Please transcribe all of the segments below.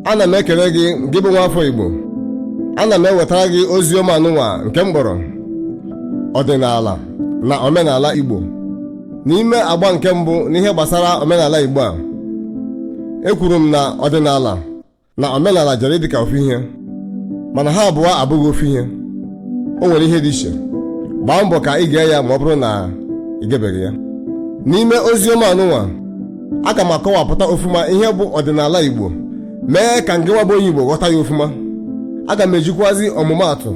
Ana m ekele gị, gị bụ nwaafọ Igbo. Ana m ewetara gị ozi ọma anụnwa nke m kpọrọ ọdịnala na omenala Igbo. N'ime agba nke mbụ n'ihe gbasara omenala Igbo a, ekwuru m na ọdịnala na omenala jere dịka ofu ihe, mana ha abụọ abụghị ofu ihe. O nwere ihe dị iche. Gbaa mbọ ka ị gee ya ma ọ bụrụ na ị gebeghị ya. N'ime ozi ọma anụnwa, aga m akọwapụta ofuma ihe bụ ọdịnala Igbo, mee ka ngịnwa bụ onye Igbo ghọta ya ofuma. Aga m ejikwazi ọmụmaatụ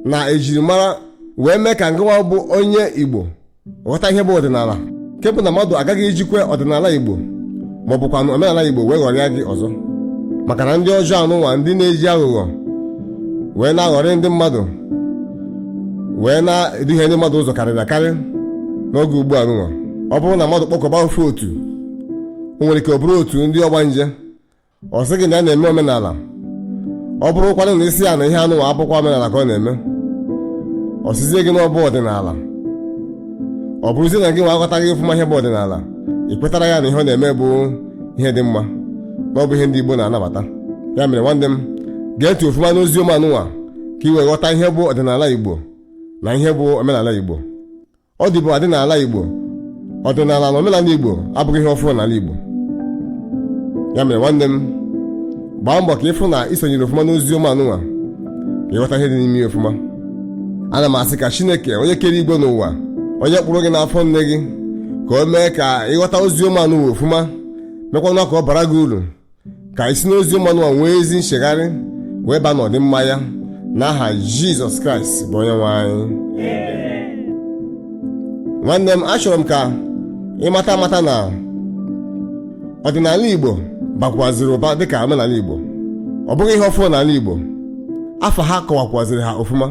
na ejirimara wee mee ka ngịnwa bụ onye Igbo ghọta ihe bụ ọdịnala, nke bụ na mmadụ agaghị ejikwe ọdịnala Igbo ma ọ bụkwanụ omenala Igbo wee ghọrịa gị ọzọ, maka na ndị ọjọọ anụnwa, ndị na-eji aghụghọ wee na-aghọrị ndị mmadụ, wee na-eduhie ndị mmadụ ụzọ karịrị akarị n'oge ugbu a nụnwa. Ọ bụrụ na mmadụ kpọkọba ofu otu, o nwere ike ọ bụrụ otu ndị ọgbanje, ọ sị gị na ya na-eme omenala. Ọ bụrụkwanụ na isi ya na ihe anụnwa abụkwa omenala ka ọ na-eme, ọ sịzie gị na ọ bụ ọdịnala. Ọ bụrụzie na gị nwa aghọtaghị ọfụma ihe bụ ọdịnala, ị kwetara ya na ihe ọ na-eme bụ ihe dị mma, na ọ bụ ihe ndị Igbo na-anabata. Ya mere, nwanne m, gee ntị ofụma n'ozi ọma anụnwa ka ị wee ghọta ihe bụ ọdịnala Igbo na ihe bụ omenala Igbo. Ọ dịbụ adị n'ala Igbo. Ọdịnala na omenala Igbo abụghị ihe ọfụrụ n'ala Igbo. Ya mere, nwanne m, gbaa mbọ ka ịfụ na ị sonyere ofụma n'ozi ọma anụnwa ka ịghọta ihe dị n'ime ya ofụma. Ana m asị ka Chineke, onye kere igwe n'ụwa, onye kpụrụ gị n'afọ nne gị, ka o mee ka ịghọta ozi ọma anụnwa ofụma, mekwanụ ka ọ bara gị uru, ka isi n'ozi ọma anụnwa nwee ezi nchegharị wee baa n'ọdịmma ya, n'aha Jizọs Kraịst bụ onye nwe anyị. Nwanne m, achọrọ m ka ịmata amata na ọdịnala Igbo bakwaziri ụba dịka omenala Igbo. Ọ bụghị ihe ọfụrụ n'ala Igbo. Afa ha kọwakwaziri ha ofụma: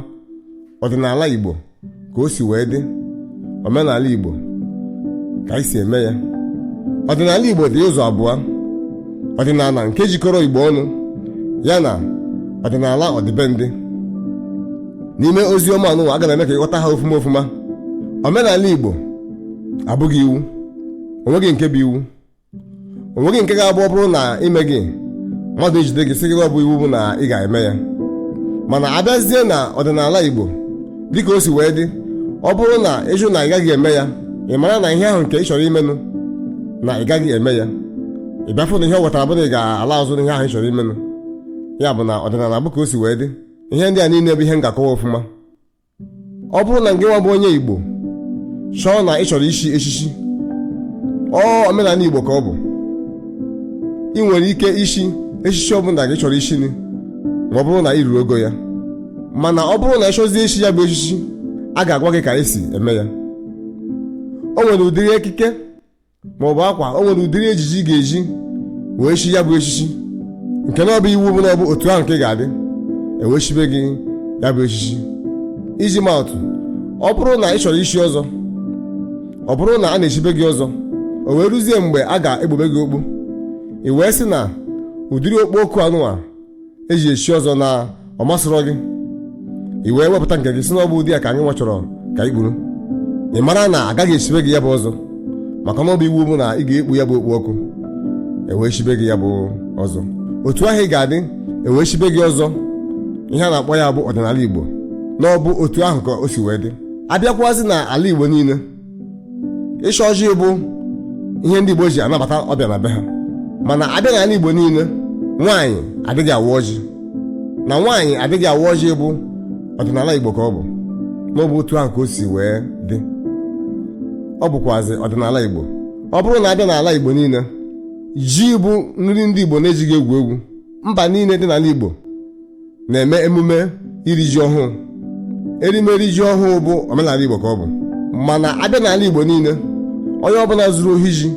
ọdịnala Igbo ka o si wee dị, omenala Igbo ka anyị si eme ya. Ọdịnala Igbo dị ụzọ abụọ: ọdịnala nke jikọrọ Igbo ọnụ, ya na ọdịnala ọdịbendị. N'ime ozi ọma anụnwa, aga m eme ka ịghọta ha ofụma ofụma. Omenala Igbo abụghị iwu. Onweghị nke bụ iwu, onweghị nke ga-abụ ọ bụrụ na ime gị, mmadụ ejide gị sị gị ọ bụ iwu bụ na ị ga-eme ya. Mana abịazie na ọdịnala Igbo dịka o si wee dị, ọ bụrụ na ịjụ na ị gaghị eme ya, ị mara na ihe ahụ nke ị chọrọ imenụ na ị gaghị eme ya, ị bịafụ na ihe ọ wetara bụ na ị ga-ala azụ n'ihe ahụ ị chọrọ imenụ. Ya bụ na ọdịnala bụ ka o si wee dị. Ihe ndị a niile bụ ihe m ga-akọwa ofụma. Ọ bụrụ na ngịnwa bụ onye Igbo chọọ na ị chọrọ ichi echichi, ọ omenala Igbo ka ọ bụ. Ị nwere ike ichi echichi ọbụla gị chọrọ ichini ma ọ bụrụ na ị ruru ogo ya. Mana ọ bụrụ na ị chọzie ichi ya bụ echichi, a ga-agwa gị ka esi eme ya. O nwere ụdịrị ekike ma ọ bụ akwa, o nwere ụdịrị ejiji ị ga-eji wee chi ya bụ echichi, nke na ọ bụ iwu bụ na ọ bụ otu ahụ nke ga-adị ewee chibe gị ya bụ echichi. Iji maatụ, ọ bụrụ na ị chọrọ ichi ọzọ, ọ bụrụ na a na-echibe gị ọzọ, o wee ruzie mgbe a ga-egbobe gị okpu, ị wee sị na ụdịrị okpu oku anụnwa eji echi ọzọ na ọ masịrọ gị, ị wee wepụta nke gị si na ọ bụ ụdị a ka anyị nwa chọrọ ka ị kpuru, ị mara na agaghị echibe gị ya bụ ọzọ, maka na ọ bụ iwu bụ na ị ga-ekpu ya bụ okpu ọkụ ewee chibe gị ya bụ ọzọ. Otu ahụ ị ga-adị ewee chibe gị ọzọ, ihe a na-akpọ ya bụ ọdịnala Igbo, na ọ bụ otu ahụ ka o si wee dị. Abịakwazị na ala Igbo niile, ịchọ ọjị bụ ihe ndị Igbo ji anabata ọbịa na be ha. Mana abịa n'ala Igbo niile, nwaanyị adịghị awa ọjị. Na nwaanyị adịghị awa ọjị bụ ọdịnala Igbo ka ọ bụ, na ọ bụ otu ahụ ka o si wee dị. Ọ bụkwazị ọdịnala Igbo. Ọ bụrụ na abịa n'ala Igbo niile, ji bụ nri ndị Igbo na-ejighị egwu egwu. Mba niile dị n'ala Igbo na-eme emume iri ji ọhụụ. Erimeri ji ọhụụ bụ omenala Igbo ka ọ bụ. Mana abịa n'ala Igbo niile, onye ọbụla zuru ohi ji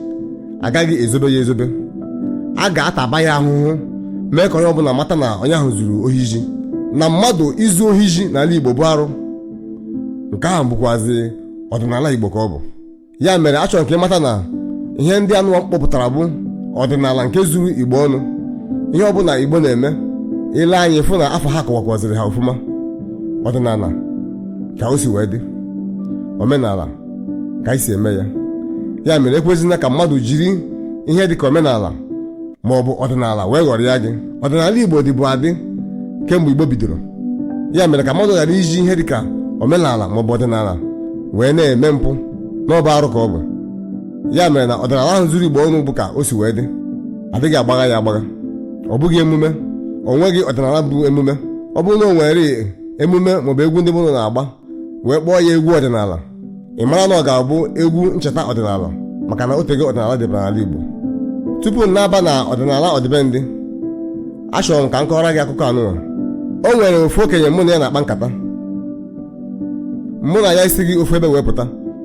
agaghị ezobe ya ezobe. A ga-ataba ya ahụhụ, mee ka onye ọbụla mata na onye ahụ zuru ohi ji. Na mmadụ izu ohi ji n'ala Igbo bụ arụ. Nke ahụ bụkwazi ọdịnala Igbo ka ọ bụ. Ya mere, achọrọ ka ị mata na ihe ndị anụwa kpọpụtara bụ ọdịnala nke zuru Igbo ọnụ. Ihe ọbụla Igbo na-eme, ile anyị fụ na afọ ha kọwakwaziri ha ofụma: ọdịnala ka o si wee dị, omenala ka anyị si eme ya. Ya mere, ekwezina ka mmadụ jiri ihe dịka omenala Ma ọ bụ ọdịnala wee ghọrọ ya gị. Ọdịnala Igbo dịbụ adị kemgbe Igbo bidoro. Ya mere ka mmadụ ghara iji ihe dịka omenala maọbụ ọdịnala wee na-eme mpụ, na ọ bụ arụ ka ọ bụ. Ya mere na ọdịnala ahụ zuru Igbo ọnụ bụ ka o si wee dị, adịghị agbagha ya agbagha. Ọ bụghị emume, o nweghị ọdịnala bụ emume. Ọ bụrụ na o nwere emume maọbụ egwu ndị mmadụ na-agba wee kpọọ ya egwu ọdịnala, ị mara na ọ ga-abụ egwu ncheta ọdịnala, maka na otego ọdịnala dịbara n'ala Igbo. Tupu m na-aba na ọdịnala ọdịbendị, achọrọ m ka m kọọrọ gị akụkọ anụnwa. O nwere ofu okenye mụ na ya na-akpa nkata, mụ na ya esighị ofu ebe wee pụta.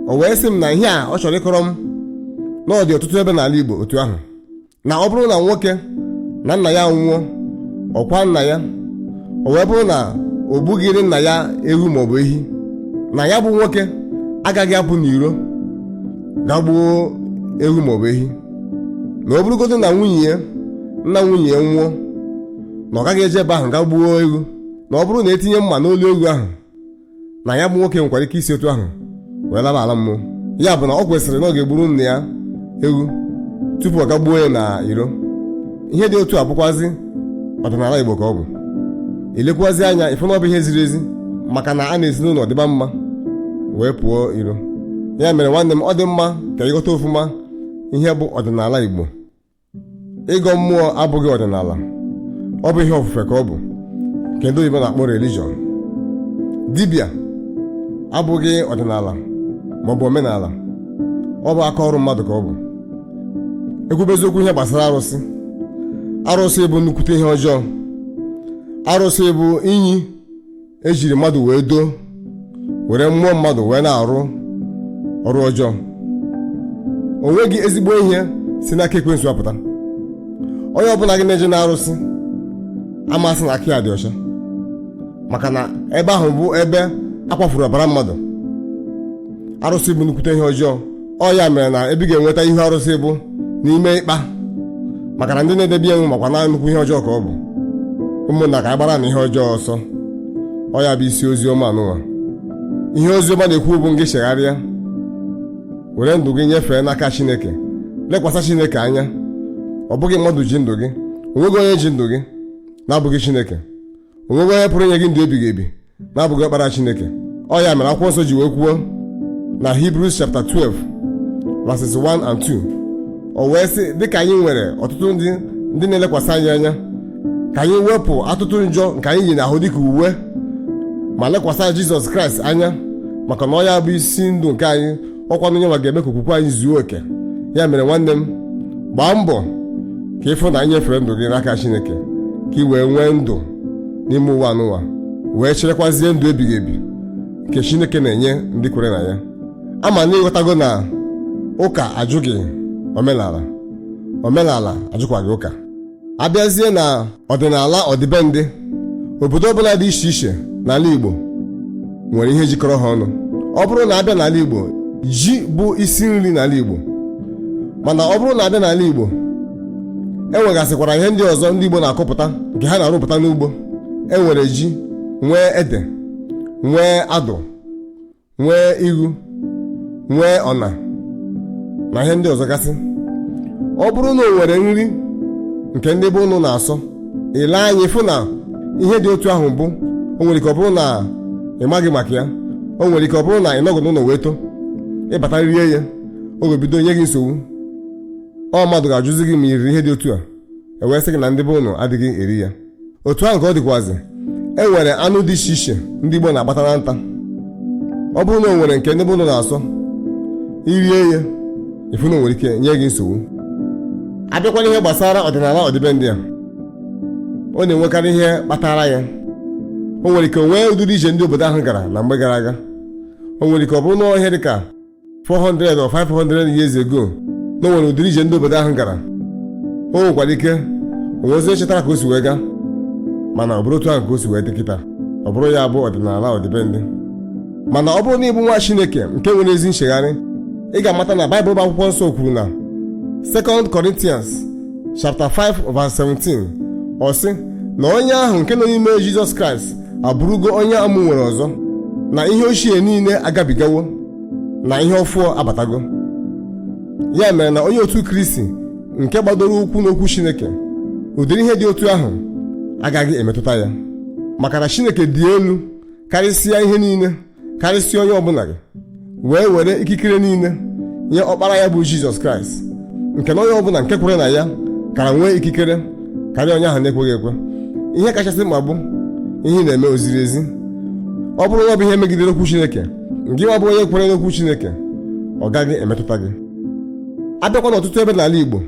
O wee sị m na ihe a ọ chọrọ ịkọrọ m na ọ dị ọtụtụ ebe n'ala Igbo otu ahụ, na ọ bụrụ na nwoke na nna ya nwụọ, ọkwa nna ya, o wee bụrụ na o gbughịrị nna ya ewu maọbụ ehi, na ya bụ nwoke agaghị apụ n'iro ga gbuo ewu maọbụ ehi. Na ọ bụrụgodo na nwunye ya, nna nwunye ya nwụọ, na ọ gaghị eje ebe ahụ ga gbuo ewu, na ọ bụrụ na etinye mma n'olu ewu ahụ, na ya bụ nwoke nwekwara ike isi otu ahụ wee laba ala mmụọ. Ya bụ na ọ kwesịrị na ọ ga-egburu nna ya ewu tupu ọ ga gbuo ya na iro. Ihe dị otu a bụkwazi ọdịnala Igbo ka ọ bụ. Ilekwazi anya, ịfụ na ọ bụ ihe ziri ezi, maka na a na-esi n'ụlọ dịba mma wee pụọ iro. Ya mere, nwanne m, ọ dị mma ka ịghọta ofụma ihe bụ ọdịnala Igbo. Ịgọ mmụọ abụghị ọdịnala, ọ bụ ihe ofufe ka ọ bụ, nke ndị oyibo na-akpọ religion. Dibịa abụghị ọdịnala maọbụ omenala, ọ bụ aka ọrụ mmadụ ka ọ bụ. Ekwube eziokwu, ihe gbasara arụsị, arụsị bụ nnukwute ihe ọjọọ. Arụsị bụ inyi ejiri mmadụ wee doo, were mmụọ mmadụ wee na-arụ ọrụ ọjọọ. O nweghị ezigbo ihe si n'aka ekwensu apụta. Onye ọbụla gị na-eje na-arụsị amasị na aka ya dị ọcha, maka na ebe ahụ bụ ebe akwafuru ọbara mmadụ. Arụsị bụ nnukwute ihe ọjọọ. Ọ ya mere na ebe ị ga-enweta ihu arụsị bụ n'ime ịkpa, maka na ndị na-edebe ya makwa na nnukwu ihe ọjọọ ka ọ bụ. Ụmụnna, ka anyị gbara na ihe ọjọọ ọsọ. Ọ ya bụ isi ozi ọma anụnwa. Ihe ozi ọma na-ekwu bụ ngị chegharịa, were ndụ gị nyefee n'aka Chineke, lekwasị Chineke anya. Ọ bụghị mmadụ ji ndụ gị, onweghị onye ji ndụ gị na-abụghị Chineke. Onweghị onye pụrụ inye gị ndụ ebighị ebi na-abụghị ọkpara Chineke. Ọ ya mere akwụkwọ nsọ ji wee kwuo na Hebrews chapter 12 verses 1 and 2, o wee sị, dịka anyị nwere ọtụtụ ndị na-elekwasị anyị anya, ka anyị wepụ atụtụ njọ nke anyị yi n'ahụ dịka uwe, ma lekwasị Jizọs Kraịst anya, maka na ọ ya bụ isi ndụ nke anyị, ọkwa onye nwa ga-eme ka okwukwe anyị zuo oke. Ya mere, nwanne m, gbaa mbọ ka ịfụ na anyị nyefere ndụ gị n'aka Chineke, ka ị wee nwee ndụ n'ime ụwa n'ụwa, wee cherekwazie ndụ ebighị ebi nke Chineke na-enye ndị kwere na ya. Ama na ịghọtago na ụka ajụghị omenala, omenala ajụkwaghị ụka. Abịazie na ọdịnala ọdịbendị, obodo ọbụla dị iche iche n'ala Igbo nwere ihe jikọrọ ha ọnụ. Ọ bụrụ na abịa n'ala Igbo, ji bụ isi nri n'ala Igbo. Mana ọ bụrụ na abịa n'ala Igbo, e nwegasịkwara ihe ndị ọzọ ndị Igbo na-akọpụta nke ha na-arụpụta n'ugbo. E nwere ji, nwee ede, nwee adụ, nwee igu, nwee ọna na ihe ndị ọzọ gasị. Ọ bụrụ na o nwere nri nke ndị be ụnụ na-asọ, ile anya ịfụ na ihe dị otu ahụ bụ, o nwere ike ọ bụrụ na ị maghị maka ya, o nwere ike ọ bụrụ na ị nọgụ n'ụlọ wee too, ịbata rie ya, ọ ga-ebido nye gị nsogbu. Ọ mmadụ ga-ajụzi gị ma i riri ihe dị otu a, e wee sị gị na ndị be ụnụ adịghị eri ya. Otu ahụ ka ọ dịkwazị, e nwere anụ dị iche iche ndị Igbo na-agbata na nta. Ọ bụrụ na o nwere nke ndị be ụnụ na-asọ, irie ya, ịfụ na o nwere ike nye gị nsogbu. Abịakwana ihe gbasara ọdịnala ọdịbendị a, ọ na-enwekarị ihe kpatara ya. O nwere ike nwee ụdịrị ije ndị obodo ahụ gara na mgbe gara aga. O nwere ike ọ bụrụ na ihe dị ka 400 or 500 years ago, na o nwere ụdịrị ije ndị obodo ahụ gara. O nwekwara ike o nwezie chetara ka o si wee gaa, mana ọ bụrụ otu ahụ ka o si wee dị kịta, ọ bụrụ ya bụ ọdịnala ọdịbendị. Mana ọ bụrụ na ịbụ nwa Chineke nke nwere ezi nchegharị, ị ga-amata na Baịbụl bụ akwụkwọ nsọ kwuru na 2 Corinthians chapter 5 verse 17, ọ sị na onye ahụ nke nọ n'ime Jizọs Kraịst abụrụgo onye amụ nwere ọzọ, na ihe ochie niile agabigawo, na ihe ọfụọ abatago. Ya mere na onye otu Kristi nke gbadoro ụkwụ n'okwu Chineke, ụdịrị ihe dị otu ahụ agaghị emetụta ya, maka na Chineke dị elu karịsịa ihe niile, karịsịa onye ọbụla gị, wee were ikikere niile nye ọkpara ya bụ Jizọs Kraịst, nke na onye ọbụla nke kwere na ya kara nwee ikikere karịa onye ahụ na-ekweghị ekwe. Ihe kachasị mkpa bụ ihe ị na-eme o ziri ezi. Ọ bụrụ na ọ bụ ihe megidere okwu Chineke, gị nwa bụ onye kwere n'okwu Chineke, ọ gaghị emetụta gị. Abịakwa n'ọtụtụ ebe n'ala Igbo,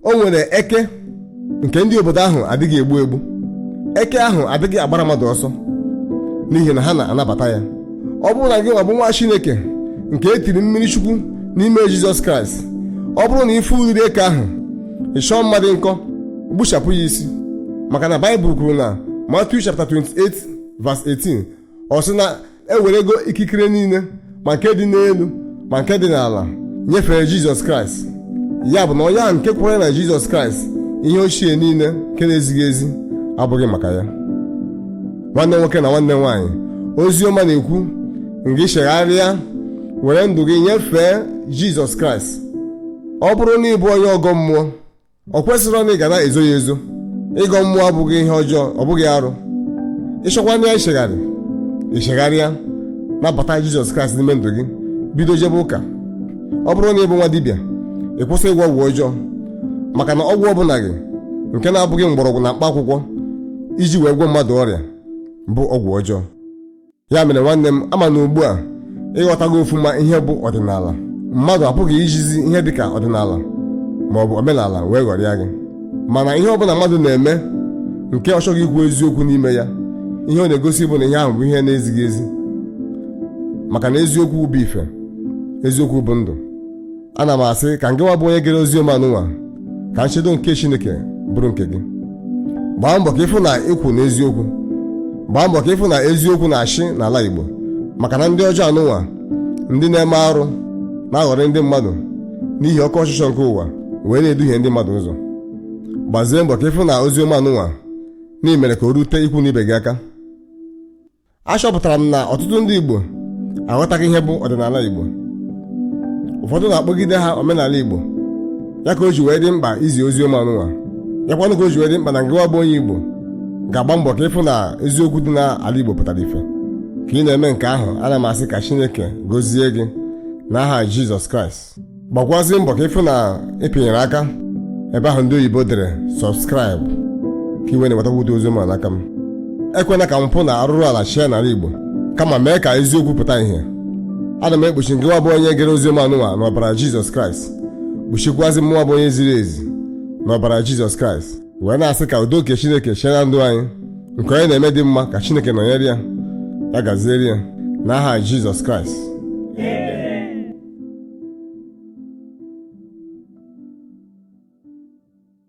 o nwere eke nke ndị obodo ahụ adịghị egbu egbu. Eke ahụ adịghị agbara mmadụ ọsọ n'ihi na ha na-anabata ya. Ọ bụrụ na gị nwa bụ nwa Chineke nke e tiri mmiri Chukwu n'ime Jizọs Kraịst, ọ bụrụ na ife uriri eke ahụ, ị chọọ mmadụ nkọ, gbuchapụ ya isi, maka na Baịbụl kwuru na Matthew chapter 28 verse 18, ọ sị na ewerego ikikere niile, ma nke dị n'elu ma nke dị n'ala, nyefere Jizọs Kraịst. Ya bụ na onye ahụ nke kwere na Jizọs Kraịst, ihe ochie niile nke na-ezighị ezi abụghị maka ya. Nwanne nwoke na nwanne nwaanyị, ozi ọma na-ekwu ngị chegharịa, were ndụ gị nyefee Jizọs Kraịst. Ọ bụrụ na ị bụ onye ọgọ mmụọ, ọ kwesịrị na ị ga na-ezo ya ezo. Ịgọ mmụọ abụghị ihe ọjọọ, ọ bụghị arụ. Ịchọkwa na ichegharị, ichegharịa, nabata Jizọs Kraịst n'ime ndụ gị, bido jebe ụka. Ọ bụrụ na ị bụ nwa dibịa, ị kwụsị ịgwọ ọgwụ ọjọọ, maka na ọgwụ ọbụla gị nke na-abụghị mgbọrọgwụ na mkpa akwụkwọ iji wee gwọ mmadụ ọrịa bụ ọgwụ ọjọọ. Ya mere nwanne m, ama na ugbu a ịghọtago ofuma ihe bụ ọdịnala. Mmadụ apụghị ijizi ihe dịka ọdịnala ma ọ bụ omenala wee ghọrịa gị. Mana ihe ọbụla mmadụ na-eme nke ọ chọghị ikwu eziokwu n'ime ya, ihe ọ na-egosi bụ na ihe ahụ bụ ihe na-ezighị ezi, maka na eziokwu bụ ife, eziokwu bụ ndụ. Ana m asị ka ngịwa bụ onye gere ozi ọma anụnwa, ka nchedo nke Chineke bụrụ nke gị. Gbaa mbọ ka ịfụ na ịkwụ n'eziokwu. Gbaa mbọ ka ịfụ na eziokwu na-achị n'ala Igbo, maka na ndị ọjọọ anụnwa, ndị na-eme arụ, na-aghọrị ndị mmadụ n'ihi oke ọchịchọ nke ụwa, wee na-eduhie ndị mmadụ ụzọ. Gbazie mbọ ka ịfụ na ozi ọma anụnwa na imere ka o rute ikwu na ibe gị aka. Achọpụtara m na ọtụtụ ndị Igbo aghọtaghị ihe bụ ọdịnala Igbo. Ụfọdụ na-akpọgide ha omenala Igbo. Ya ka o ji wee dị mkpa izi ozi ọma anụnwa. Ya kwanụ ka o ji wee dị mkpa na ngịwa bụ onye Igbo ga-agba mbọ ka ịfụ na eziokwu dị n'ala Igbo pụtara ife. Ka ị na-eme nke ahụ, ana m asị ka Chineke gọzie gị n'aha Jizọs Kraịst. Gbakwazie mbọ ka ịfụ na ị pịnyere aka ebe ahụ ndị oyibo dere subscribe, ka iwe na-enwetakwa ụdị ozi ọma n'aka m. Ekwena ka mpụ na arụrụ ala chịa n'ala Igbo, kama mee ka eziokwu pụta ìhè. Ana m ekpuchi ngịwa bụ onye gere ozi ọma anụnwa n'ọbara Jizọs Kraịst, kpuchikwazi mmụọ bụ onye ziri ezi n'ọbara Jizọs Kraịst, wee na-asị ka udo nke Chineke chịa na ndụ anyị. Nke onye na-eme dị mma, ka Chineke nọnyere ya, ya gaziere ya n'aha Jizọs Kraịst.